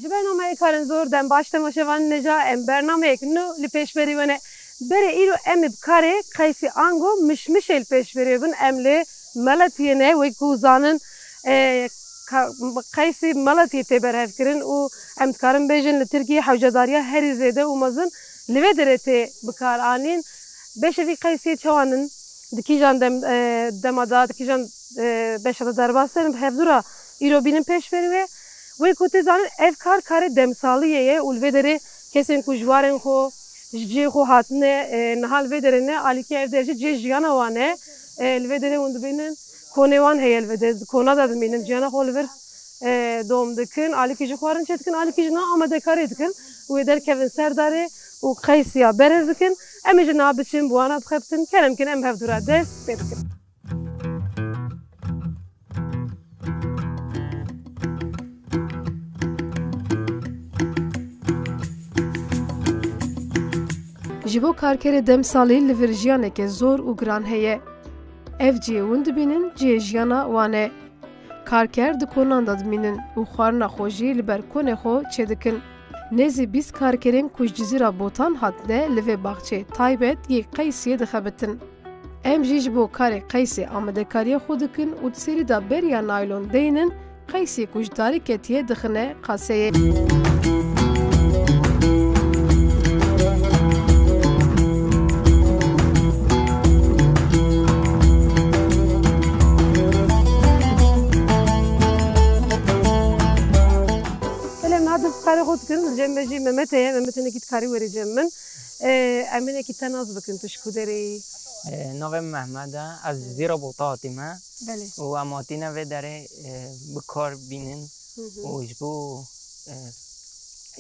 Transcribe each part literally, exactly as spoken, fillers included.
Ji bernameyê Karên Zor dem baş temaşevanên hêja, em bernameyek nû li pêşberî we ne. Berê îro em ê bi karê qeysî ango mişmişê li pêşberî we bin. Em li Meletiyê ne, wek ku zanin, e, ka-, qeysî Meletiyê tê berhevkirin û em dikarin bêjin li Tirkiyê hewcedariya herî zêde û mezin li vê derê tê bikaranîn. Beşê vî qeysiyê çawan in? Di kîjan dem, e, dema de, di kîjan, e, beşa de derbas in? Hevdû re îro bînin pêşberî wê. Wê ku tê zanin ev kar karê demsaliyê ye û li vê derê kesên ku ji warên xwe, ji cihê xwe hatine, e, niha li vê derê ne, alîkî ev der jî cihê jiyana wan e. E, li vê derê hûn dibînin konê wan heye li vê derê, di kona de dimînin, ciyana xwe li vir, e, dom dikin, alîkî jî xwarin çêdikin, alîkî jî niha amadekariyê dikin û wê derkevin ser darê û qeysiya berhev bikin. Em ê jî niha biçin bi wana bixebitin. Kerem kin em hevdû re dest pê bikin. Ji bo karkerê demsalî li vir jiyaneke zor û giran heye. Ev cihê hûn dibînin cihê jiyana wan e. Karker di konan de dimînin û xwarina xwe jî li ber konê xwe çêdikin. Nêzî bîst karkerên ku ji Cizîra Botan hatine li vê baxçeyê taybet yê qeysiyê dixebitin. Em jî ji bo karê qeysê amadekariya xwe dikin û di serî de beriya naylon deynin, qeysê ku ji darî ketiye dixine qaseyê. Belê, em niha dest karê xwe dikin. Li cem me jî Mehmet heye. Mehmet hinekî dikarî werî cem min. Ee, em hinekî te nas bikin, tu ji ku derê yî? Ee, navê min Mehmet e. Ez ji Cizîra Bota hatîme. Belê. Û em hatîne vê derê, e, bi kar bînin. Hı hı. Û ji bo, e,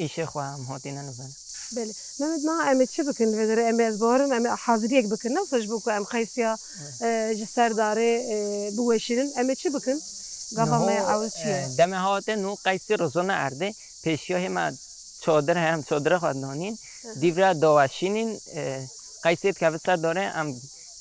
îşê xwe em hatîne li vir. Belê. Mehmet, niha em ê çi bikin li vê derê? Em ê, ez bawerim, em ê haziriyek bikin, ne wisa ji bo ku em qeysiya, Evet. e, ji ser darê, e, biweşînin. Em ê çi bikin? Gava me Niho, ew çi ye? e, demê hate nû qeysî rizona erdê, pêşiya hê me çadir heye, em çadira xwe danîn. Hı hı. Dîv re daweşînîn, e, qeysê dikeve ser darê, em,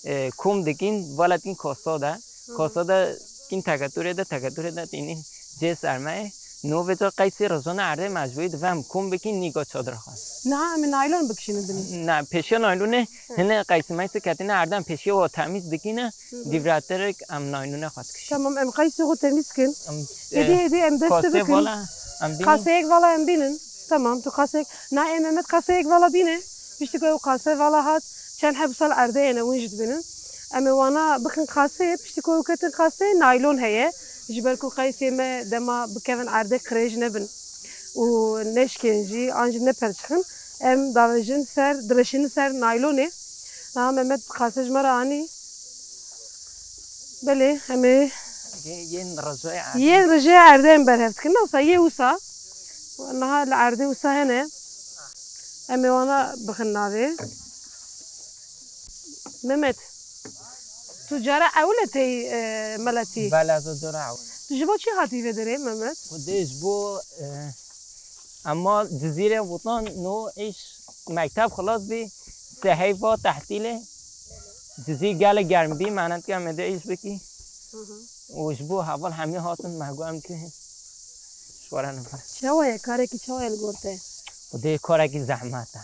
e, kom dikin, vala dikin kasa de. Hı hı. Kasa de kin teketurê de, teketurê de tînin cê sermeyê. No vêca qeysê rizona erdê mecbûrî divem kom bikin nîga çadira xwe. Niha em ê naylon bikişînin binî? Ne, pêşiya naylonê Hı. hine qeysê meysê ketine erdem pêşiya wa temîz dikine, Hı hı. dîvretirek em naylonê xwe dikişîn. Tamam, em qeysê xwe temîz kin. Em, Hêdî, e, hêdî em dest kasê bikin. vala em bînin. Qaseyek vala em bînin. Tamam, tu qaseyek. Na, em Mehmet qaseyek vala bîne. Piştî ku ew qase vala hat, çend heb sal erdê hene, hûn jî dibînin. Em ê wana bixin qaseyê, piştî ku ew ketin qaseyê, naylon heye. Ji ber ku qeysê me dema bikevin erdê qirêj nebin û neşkên jî, an jî neperçixin, em davêjin ser, direşînin ser naylonê. Niha Mehmet qase ji me re anî. Belê, em ê Yên rijê erdê. Yên rijê erdê em berhev dikin. Ne wisa, yê wisa. Niha li erdê wisa hene. Em ê wana bixin navê. Mehmet, tu cara ewil e tey, e, Meletî? Bele, ez cara ewil. Tu ji bo çi hatî vê derê, Mehmet? Xwedê ji bo, e, Ema Cizîrê Botan no îş mekteb xilas bî, sê heyva tehtîlê. Cizîr gelek germ bî, menet ke em ê de îş bikî. Hı hı. Û ji bo heval hemî hatin, me got em ki ji we re nivî. Çawa ye, karekî çawa ye li gor te? Xwedê karekî zehmet e.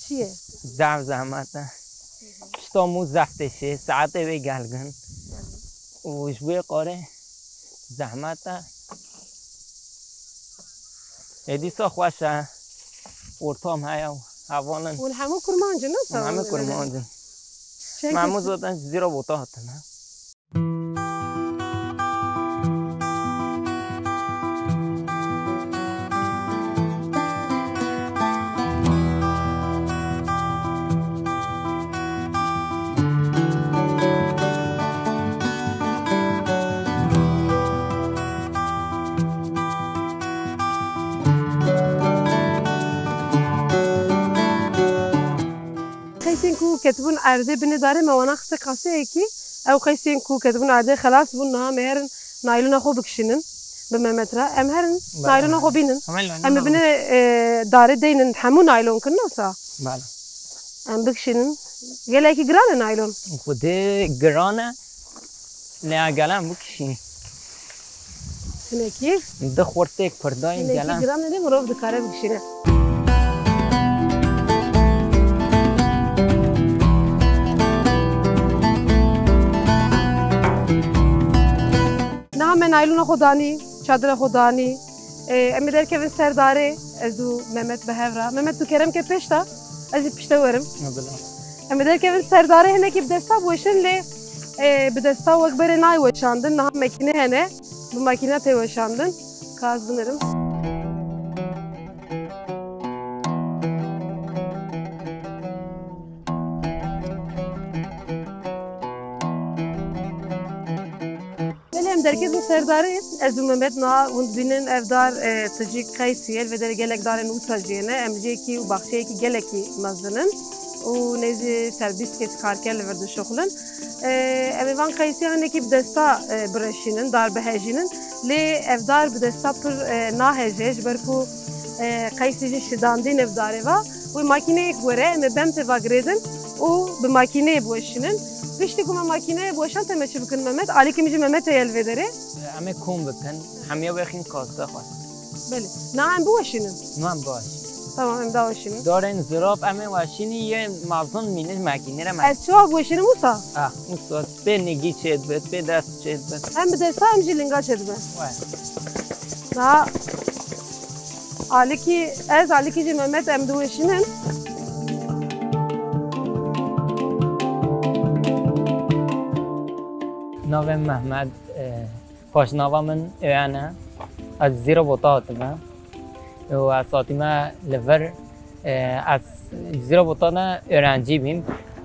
Çi ye? Zehf zehmet e. Pişta mû zehf têşê, saetê wê gergin. Û ji bo wê karê zehmet e. Ê dîsa xweş e. Ortam heye û hevalin. Hûn hemû kurmanc in, ne? Hûn hemû kurmanc in. Çend kes? Me hemû zaten Cizîra Bota hatine. Qeysên ku ketibûn erdê binê darê me wana xiste qaseyekî. Ew qeysên ku ketibûn erdê xelas bûn, niha me herin naylona xwe bikişînin bi Mehmet re. Em herin Bale. naylona xwe bînin. Hemen Em ê naylona binê, e, darê deynin, hemû naylon kin, ne wisa? Bale. Em bikişînin. Gelekî giran e naylon. Xwedê giran e. Lê gelen bikişînin. Hinekî. Di xurtê kurdayî hinekî gelen giran e, mirov dikare bikişîne. Niha me naylona xwe danî, çadira xwe danî. Ê, em ê derkevin ser darê, ez û Mehmet bi hev re. Mehmet, tu kerem ke pêş de, ez ê pişte werim. Bila. Em ê derkevin ser darê, hinekî bi desta biweşin lê, ê, bi desta wek berê nayê weşandin. Niha makîne hene, bi makîne tê weşandin. Ka ez binerim. Belê em derketin ser darê, ez û Mehmet niha hûn dibînin ev dar, e, tijî qeysî ye, li vê derê gelek darên wisa jî hene. Em jiyekî û baxçeyekî gelekî mezin in û nêzî ser bîst kes karker li vir dişuxulin. E, em ê van qeysiya hinekî bi desta, e, bireşînin, dar bihejînin. Lê ev dar bi desta pir, e, naheje, ji ber ku, e, qeysî jî şidandî ne bi darê ve. Wê makîneyek were, em ê bem tê ve girêdin û bi makîneyê biweşînin. Piştî ku me makîneyê biweşand, em ê çi bikin Mehmet? Alîkî min jî Mehmet heye li vê derê. Em ê kom bikin, hemiya wexîn kase xwe. Belê. Na em biweşînin. Na em biweşînin. Tamam, em daweşînin. Darên zirab em ê weşînî, yê mezin mîne makîne re me. Ez çawa biweşînim wisa? Ah, wisa. Pê nigî çêdibit, pê dest çêdibit. Em bi desta, em jî linga çêdibin. Wê. Na Alîkî, ez, Alîkî jî Mehmet em diweşînin. Navê Mehmet, e, paşnava min Öğen e. Ez Zîrobota hatime. Û ez hatime li vir, e, ez Zîrobota de öğrenci bîm.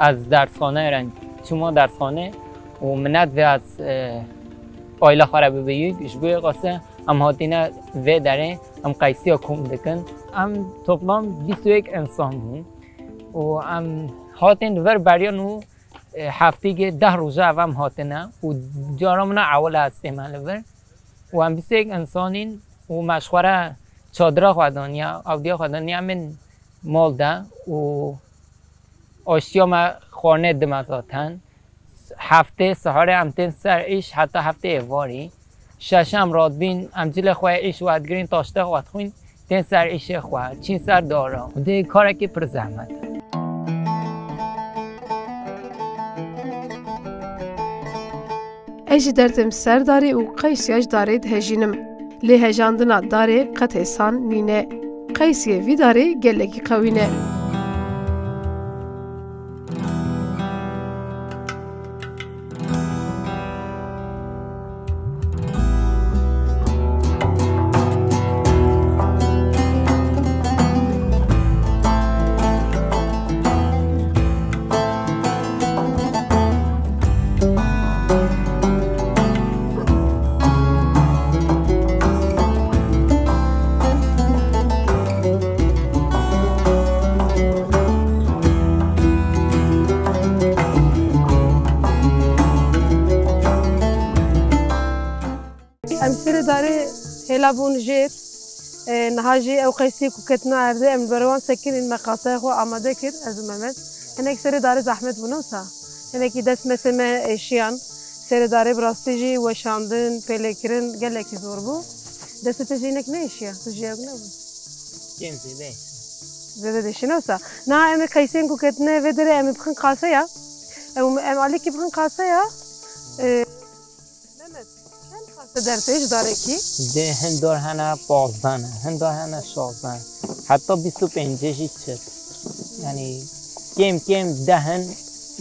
Ez dersxane öğren-, çûma dersxane û minet vê ez, e, aile xwe re bibe yek. Ji bo yê qase em hatine vê derê, em qeysiya kom dikin. Em toplam bîst û yek insan bûn û em hatin li vir beriyan û, e, heftîgê deh roja ev em hatine û cara min a ewil e ez tême li vir û em bîst û yek insanîn û me ji xwe re çadira xwe daniya, ewdiya xwe daniya min mal de û aştiya me xwarinê dime zaten. Heftê siharê em tên ser îş heta heftê êvarî. Şeşem radibîn, em cilê xwe yê îş werdigirîn, taştê xwe dixwîn, tên ser îşê xwe, çîn ser dara. Dê karekî pir zehmet e. Ez jî derdim ser darê û qeysiya ji darê dihejînim. Lê hejandina darê qet hêsan nîne. Qeysiyê vî darê gelekî qewî ne. Em serê darê hêla bûn jêr. E, niha jî ew qeysiyê ku ketine erdê, em li ber wan sekinîn, me qasaya xwe amade kir, ez û Mehmet. Hinek serê darê zehmet bûne wisa. Hinekî dest mesê me êşiyan. Serê darê bi rastî jî weşandin, pêlêkirin gelekî zor bû. Destê te jî hinek neêşiya, tu jî ew nebû. Kêm zêde. Zêde dêşîne wisa. Niha em ê qeysiyên ku ketine vê derê em ê bixin qaseya. Em, em alîkî bixin qaseya. E, Mehmet, çend qase dertê ji darekî? Dê hin dar hene pazdeh ne, hin dar hene şazdeh. Heta bîst û pêncê jî çi. Yanî kêm kêm deh in,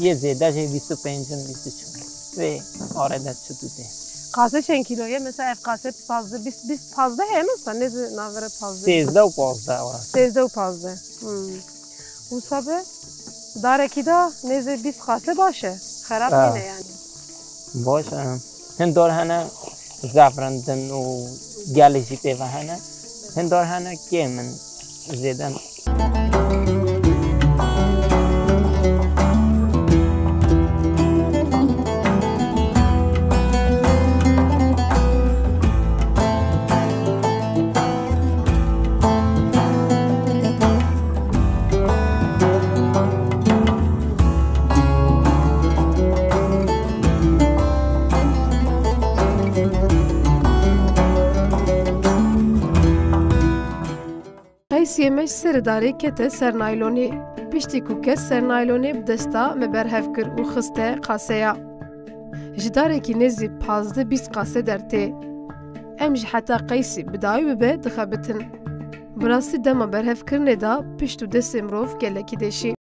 yê zêde jê bîst û pênc in, bîst û çar. Vê arede çi tu tê. Qase çend kîlo ye? Mesela ev qase pazdeh, bîst, bîst, pazdeh heye mesela, nêzî navbera pazdeh. Sêzdeh û pazdeh ora. Sêzdeh û pazdeh. Hmm. Wisa be, darekî de nêzî bîst qase baş e. Xerab Ha. nîne yanî. Baş e. Hin dar hene zef rind in û gelê jî tê ve hene. Hin dar hene kêm in, zêde in. Qeysiyê me ji serê darê kete ser naylonê. Piştî ku ket ser naylonê, bi desta me berhev kir û xiste qaseya. Ji darekî nêzî pazdeh bîst qase dertê. Em jî heta qeysî bi dawî bibe dixebitin. Bi rastî dema berhevkirinê de pişt û destê mirov gelekî diêşî.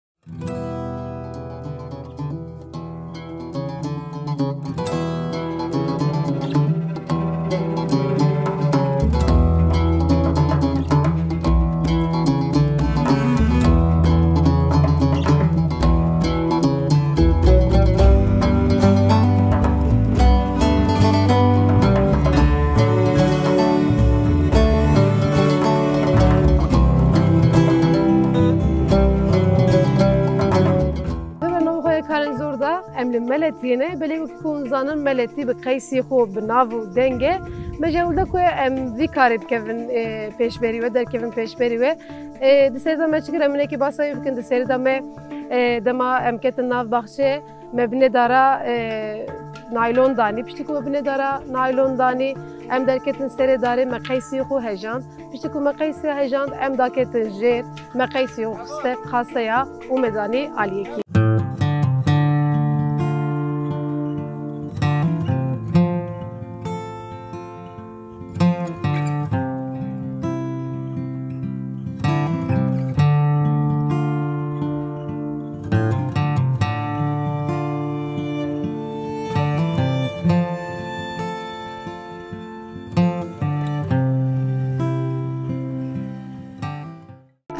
Di bernama xwe ya Karên Zor de em li Meletiyê ne. Belê wekî ku hûn zanin, Meletî bi qeysiyê xwe, bi nav û deng e. Me ji ewil de ku em vî karê bikevin, e, pêşberî we, derkevin pêşberî we. E, di serê de me çi kir, em hinekî basa wî bikin. Di serê de me, e, dema em ketin nav baxçeyê, me binê dara, e, naylon danî. Piştî ku me binê dara naylon danî, em derketin serê darê, me qeysiyê xwe hejand. Piştî ku me qeysiya hejand, em daketin jêr, me qeysiyê xwe xiste qaseya û me danî aliyekî.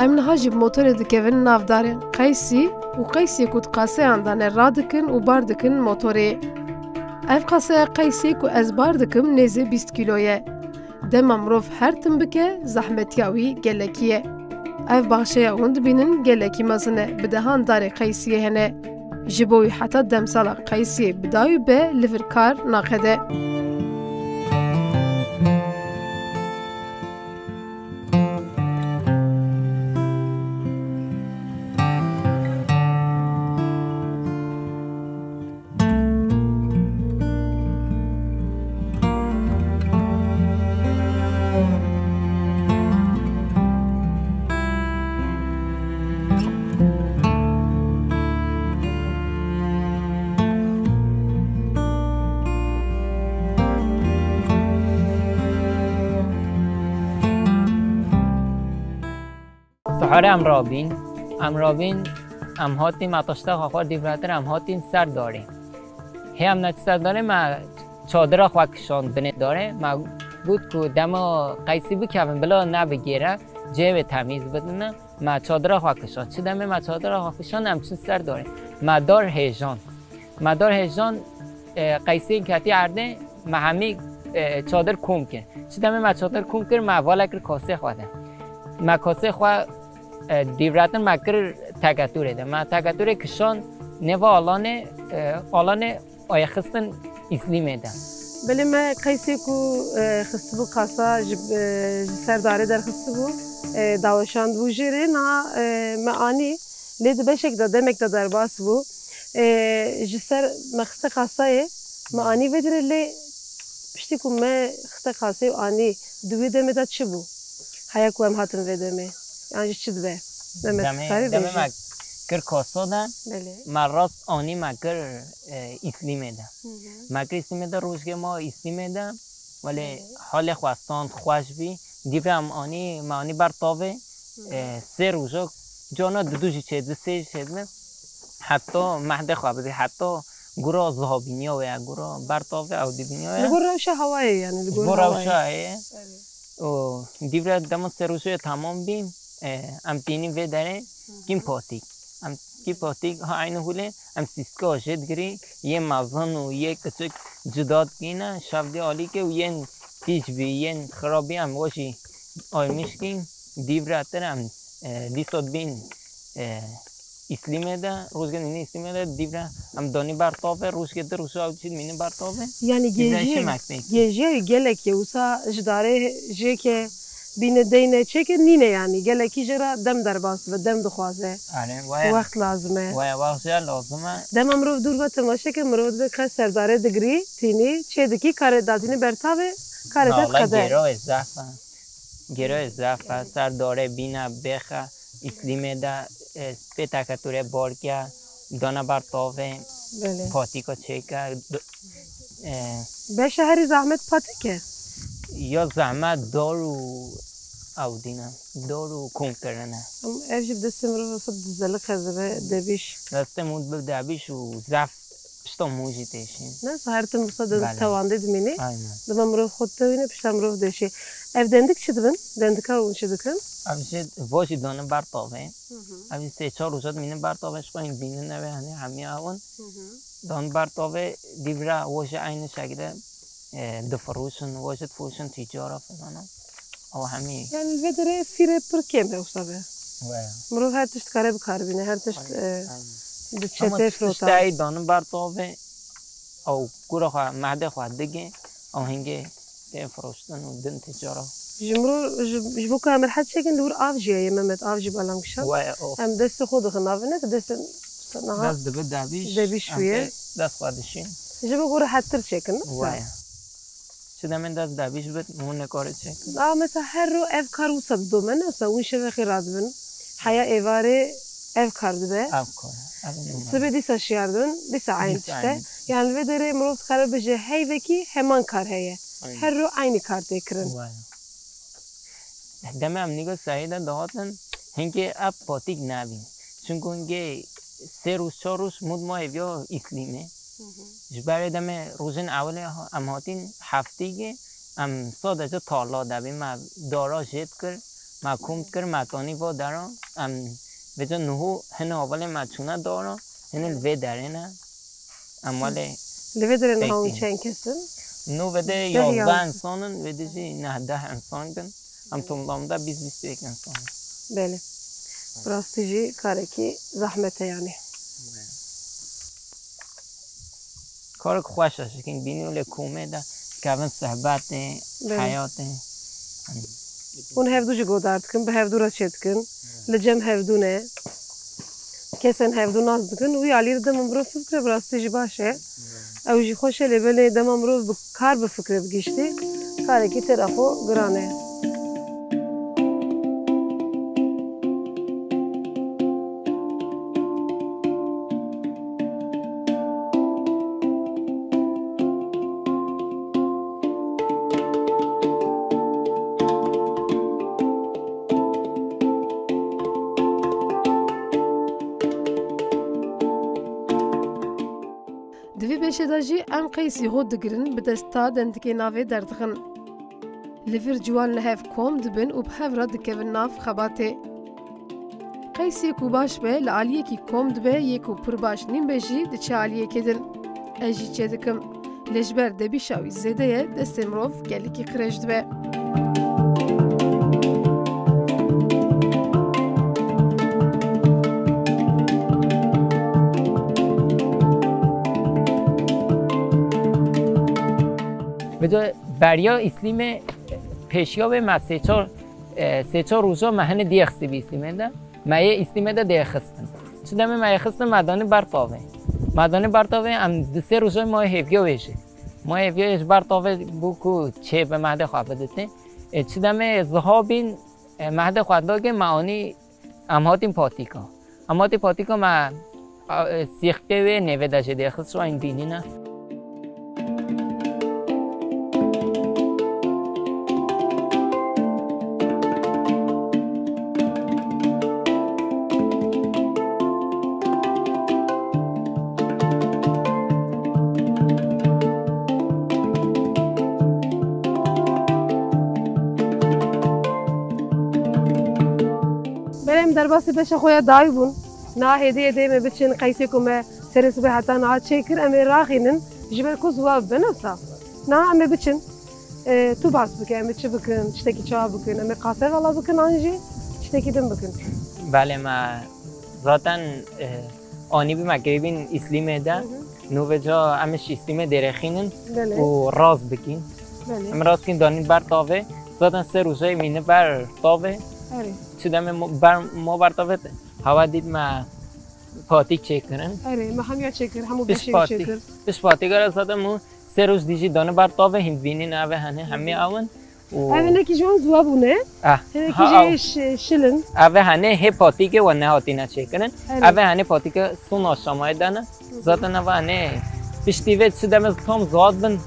Em niha jî bi motorê dikevin nav darê. Qeysî û qeysiyê ku di qaseyan de ne radikin û bar dikin motorê. Ev qaseya qeysiyê ku ez bar dikim nêzê bîst kîlo ye. Dema mirov her tim bike, zehmetiya wî gelekî ye. Ev baxçeya hûn dibînin gelekî mezin e, bi dehan darê qeysiyê hene. Ji bo wî heta demsala qeysiyê bi dawî be li vir kar naqede. Siharê em rabîn, em rabîn, em hatîn, me tişta xwe xwar dîvratir, em hatîn ser darê. Hê em neçî ser darê, me çadira xwe kişand binê darê. Me got ku dema qeysî bikevin, bila nebigêre, cihê wê temîz bidine. Me çadira xwe kişand. Çi demê me çadira xwe kişand, em çin ser darê. Me dar hêjand. Me dar hêjand, e, qeysiyên ketî erdê, me hemî, e, çadir kom kir. Çi demê me çadir kom kir, me vala kir kasê xwe de. Me kasê xwe, e, dîvretin, me kir teketûrê de. Me teketûrê kişand nêva alanê, e, alanê ayê xistin Îslîmê de. Belê me qeysê ku, e, xistibû qasa ji, e, ji ser darê derxistibû, e, daweşandibû jê re, niha, e, me anî, lê di beşek de, demek de derbas bû. E, ji ser me xiste qasayê, me anî vê dirê, lê piştî ku me xiste qasê û anî, di wê demê de çi bû? Heya ku em hatin vê demê, yan jî çi dibe? Mehmet, demê, karî demê bêjî. Me kir koso de, belê, me rast anî me kir, e, Îslîmê de. Hı hı. Me kir Îslîmê de, rojgê ma Îslîmê de, welê, belê, halê xwe stand xweş bî. Dîvra em anî, me anî ber tavê, hı hı, e, sê roja, cana didu jî çêdibi, sê jî çêdibi. Heta mehdê xwe bidî, heta gura zihabîniya wê, gura ber tavê ew dibîniya wê. Li gor rewşa hewayê, yani, li gor hewayê. Ji bo rewşa heye. Belê. Û dîvre dema sê rojê temam bî, e, em tînî vê derê, hı hı, kîm patîk. Em kîm patîk, ha eynî hûlê, em sîstika jê digirî, yê mezin û yê kiçik cida dikîne, şevdê alîkê û yên tîj bî, yên xirabî em wajî aymiş kîn, dîvre tir em, e, dîsa dibîn, e, Îslîmê de, rojgê nînî Îslîmê de, dîvre em danî ber tavê, rojgê di roja ew çî dimînin ber tavê. Yani dîvre gêjiyê, işê mekbek. Gêjiya gelekê wisa ji darê jê ke bîne deyne çêke nîne yani. Gelekî jê re dem derbas dibe, dem dixwaze. Are, waya. Wext lazim e. Waya, wext jê lazim e. Dema mirov dûr ve temaşe ke mirov dibe qe serdarê digirî, tînî, çê dikî, karê datînî ber tavê, karê te dixede. Gêro e, zehf e. Gêrayê zaf e, ser dare bîne bêxe, îslîmê de, e, pê teketurê barke, dane ber tavê, Belê. Patîka çêke, d-, e, Beşa herî zehmet patîk e. Ya zehmet dar û ew dîne, dar û kom kirine. Ev jî bi destê mirov wisa dizeliqe dibe debîş. Destê min dibe debîş û zaf pişta min jî têşîn. Ne, her tim wisa de Belê. Tewandê dimînî. Aynen. Dima mirov xwe tewîne, pişta mirov deşê. Ev dendik çi dibin? Dendika hûn çi dikin? Ev jî, vo jî dane ber tavê. Hı hı. Ev jî sê çar roja dimînin ber tavê, ji xwe hîn bînin ev ê, hani hemî ew in. Hı hı. Dan ber tavê, dî vira vo jî eynî şekilde, e, difiroşin, vo jî difiroşin tîcara filana. Ew hemî. Yani li vê derê fîrê pir kêm e wisa be. Waya. Mirov her tişt dikare bikarbîne, her tişt, Aynen, e, aynen. Diçe Ama tê tişt firota. Tiştê danin ber tavê, ew kura xwe, mehdê xwe digê, ew hingê tê firoştin û din tîcara. Ji mirov, ji, ji bo ku em rehet çêkin, li wir av jî heye, Mehmet, av jî belam kişand. Waya, of. Em destê xwe dixin navê, ne ki destê niha Dest dibe debîş, debîş em wî ye. Pê dest xwe dişîn. Ji bo ku rehettir çêkin, ne? Waya. Çi demên dest debîş bit, hûn nekarê çêkin. A, mesela her ro ev kar wisa didome, ne wisa hûn şevexê radibin. Heya êvarê ev kar dibe. Ev kar, ev normal. Sibê dîsa şiyar dibin, dîsa eyn Dîsa tişt e. Eyn. Yani li vê derê mirov dikare bije heyvekî heman kar heye. Aynen. Her ro eynî kar tê kirin. Waya. Demê em nîga serî de dihatin, hingê ev patîk nebîn. Çunku hingê sê roj, çar roj mûd ma hêviya îslîmê. Hı hı. Ji berê demê rojên ewilê ha-, em hatîn heftîgê, em sadece tarla de bîn, me dara jê dikir, me kom dikir, me tanî va dera, em vêca niho hinê hevalê me çûne dara, hinê li vê derê ne. Em welê Li vê derê niha hûn peytî. Çend kes in? Nû vê de Deh yazdeh ya. Insan in, vê de jî neh deh insan bin. Em tomlamda bîst bîst û yek insan in. Belê. Bi rastî jî karekî zehmet e yani. Karek xweş e, şikîn bînî lê komê de kevin sohbetê, Belê. Heyatê. Hûn hevdû jî godar dikin, bi hevdû re çê dikin. Li cem hevdû ne. Kesên hevdû nas dikin. Wî alî de dema mirov fikre bi rastî jî baş e. Ew jî xweş e, lê belê dema mirov bi kar bifikre bi giştî, karekî têra xwe giran e. Di vî beşê de jî em qeysî xwe digirin, bi desta dendikê navê derdixin. Li vir ciwan li hev kom dibin û bi hev re dikevin nav xebatê. Qeysê ku baş be, li aliyekî kom dibe, yê ku pir baş nîn be jî diçe aliyekê din. Ez jî çêdikim. Lê ji ber debîşa wî zêde ye, destê mirov gelekî qirêj dibe. Vêca beriya Îslîmê pêşiya wê me sê çar, e, sê çar roja me hinê diyê xistî bi Îslîmê de. Me yê Îslîmê de diyê xistin. Çi demê me yê xistin, me danî ber tavê. Me danî ber tavê, em di sê rojê ma hêviya wê jî. Ma hêviya ji ber tavê bû ku çê bi mehdê xwe biditê. E, çi demê ziha bîn, e, mehdê xwe dagê me anî, em hatîn patîka. Em hatî patîka me, a, e, sîxkê wê nêvê de jê dê xist, şo eyn bînîne. Belê em derbasî beşa xwe ya dawî bûn. Niha hêdî hêdî em ê biçin qeysê ku me serê sibê heta niha çêkir, em ê raxînin ji ber ku ziwa bibe, ne wisa? Niha em ê biçin, e, tu bas bike, em ê çi bikin, tiştekî çawa bikin, em ê qase vala bikin an jî tiştekî din bikin? Belê me Zaten, e, anî bî me kirîbîn Îslîmê de. Hı hı. Nû vêca em ji Îslîmê dêrêxînin Belê. Û rast bikîn. Belê. Em rast kîn danîn ber tavê. Zaten sê rojê mîne ber tavê. Erê. Çi demê mo-, ber, mo ber tavê hewa dît me patîk çêkirin. Erê, me hemiya çêkir, hemû Piş beşê patîk, çêkir. Piş patîk era zaten mu sê roj dî jî danî ber tavê hîn bînî navê hene hemî ew in. Û ev hinekî ji wan ziwa bûne. Ah. Hinekî Ha, jê ew. şi-, şilin. Ev hanê hê patîkê we nehatîne çêkirin. Erê. Ev hanê patîke sona şamayê dane. Hı hı. Zaten ev hanê piştî vê çi demê tam zat bin.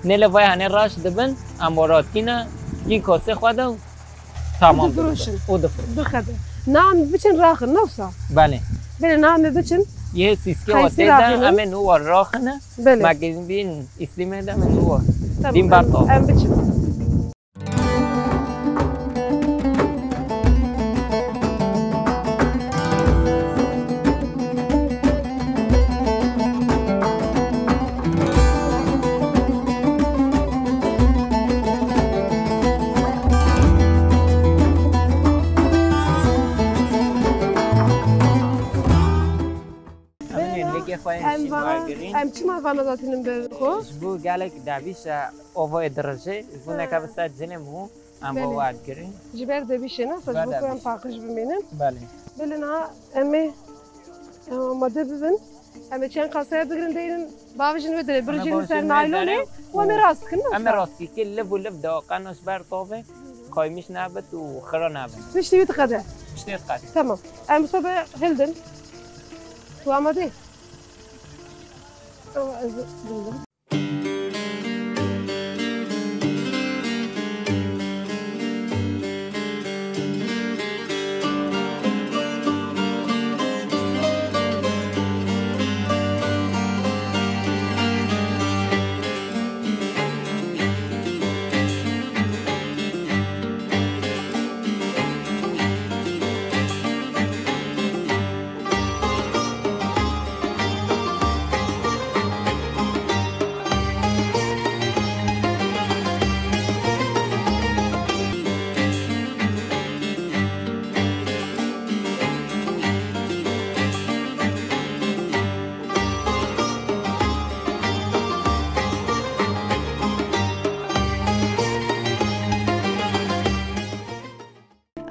Nêle vay hanê raş dibin. Em we ratkîne. Kî kasê xwe de û tamam. Û difiroşin. Û difiroşin. Bixebe. Na em biçin raxin, ne wisa? Belê. Belê, na em biçin. Yê sîskê we Qeysî tê de raxinin. Em ê nû we raxine. Belê. Me gizbîn îslîmê de em ê nû we. Tamam, Dîn em, bertav. Em biçin. Em ê lêgê xwe yên Em şîn vana, wergirîn. Em çima vana datînin ber xwe? Ji bo gelek devîş e, ovayê dirije, ji bo He. Nekeve ser cilê min û em Belê. Ava wergirîn. Ji ber devîşê ne, Ji ber ji bo ku em devîş. Paqij bimînin. Belê. Belê niha em ê, em amade bibin. Em ê çend qasaya bigirin deynin, bavijin wê derê, Em ê biricînin ser bavijin wê naylonê, derê û em ê û rast dikin, ne em ê wisa? Rast dikin, liv û liv de qena ji ber tavê, qaymiş nebit û xira nebin. Piştî wî diqede. Piştî diqede. Tamam. Em wisa be hildin. Tu amade? Ama ez bildim.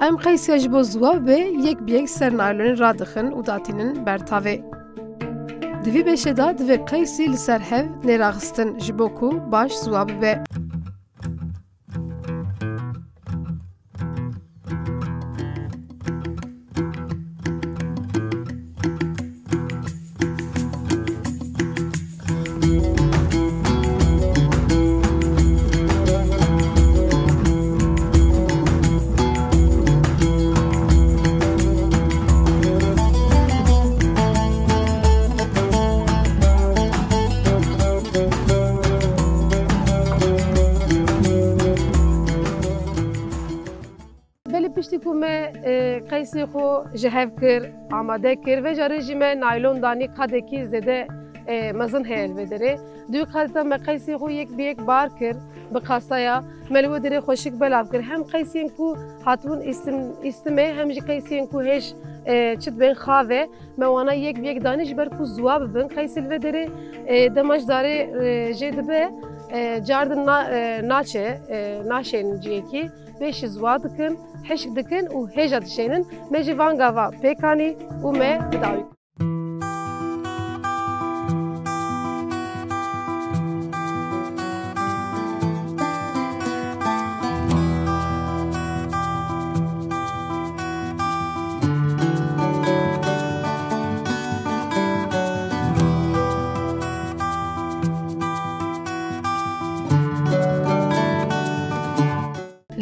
Em qeysiya ji bo ziwa bibe yek bi yek ser naylonê radixin û datînin ber tavê. Di vî beşê de divê qeysî li ser hev nêraxistin ji bo ku baş ziwa bibe. Belê piştî ku me, e, qeysê xwe ji hev kir, amade kir, vê carê jî me naylon danî qadekî zêde, e, mezin heye li vê derê. Di wî qadê de me qeysê xwe yek bi yek bar kir bi qasaya. Me li wê derê xweşik belav kir. Hem qeysiyên ku hatibûn îstim-, îstimê, hem jî qeysiyên ku hêj, e, çi dibên xave. Me wana yek bi yek danî ji ber ku ziwa bibin. Qeysê li vê derê, e, dema ji darê, e, jê dibe, e, cardin na-, e, naçe, e, naşênin ciyekî. Pêşî ziwa dikin, hişk dikin û hêja dişênin. Me jî van gava pêk anî û me bi dawî kir.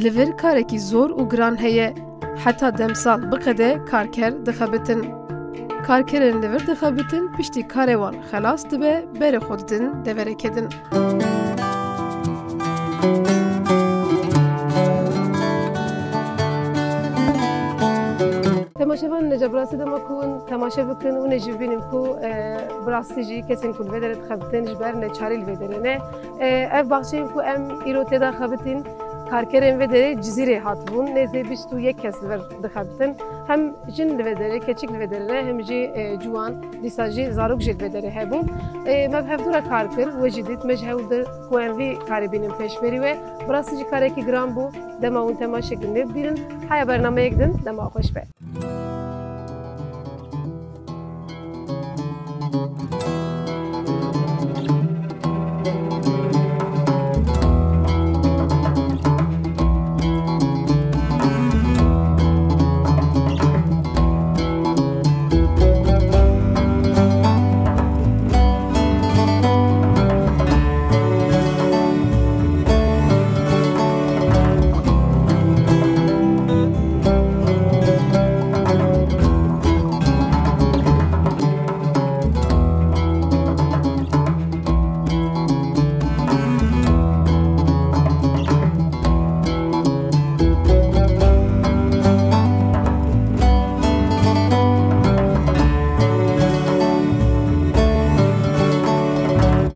Li vir karekî zor û giran heye. Heta demsal biqede karker dixebitin. Karkerên li vir dixebitin, piştî karê wan xelas dibe, berê xwe didin deverekê din. Temaşevan, ne ca bi rastî dema ku hûn temaşe bikin, hûn ê jî bibînin ku, e, bi rastî jî kesên ku li vê derê dixebitin ji ber neçarî li vê derê ne. E, ev baxçeyên ku em îro tê de xebitîn, karkerên vê derê Cizîrê hatibûn, nêzê bîst û yek kes li vir dixebitin. Hem jin li vê derê, keçik li vê derê ne, hem jî, e, ciwan, dîsa jî zarok jî li vê derê hebûn. E, me bi hevdû re kar kir, we jî dît, me ji hewl da ku em vî karê bînin pêşberî we. Bi rastî jî karekî giran bû, dema hûn temaşe kin lê bibînin. Haya bernameyek din, dema xweş be.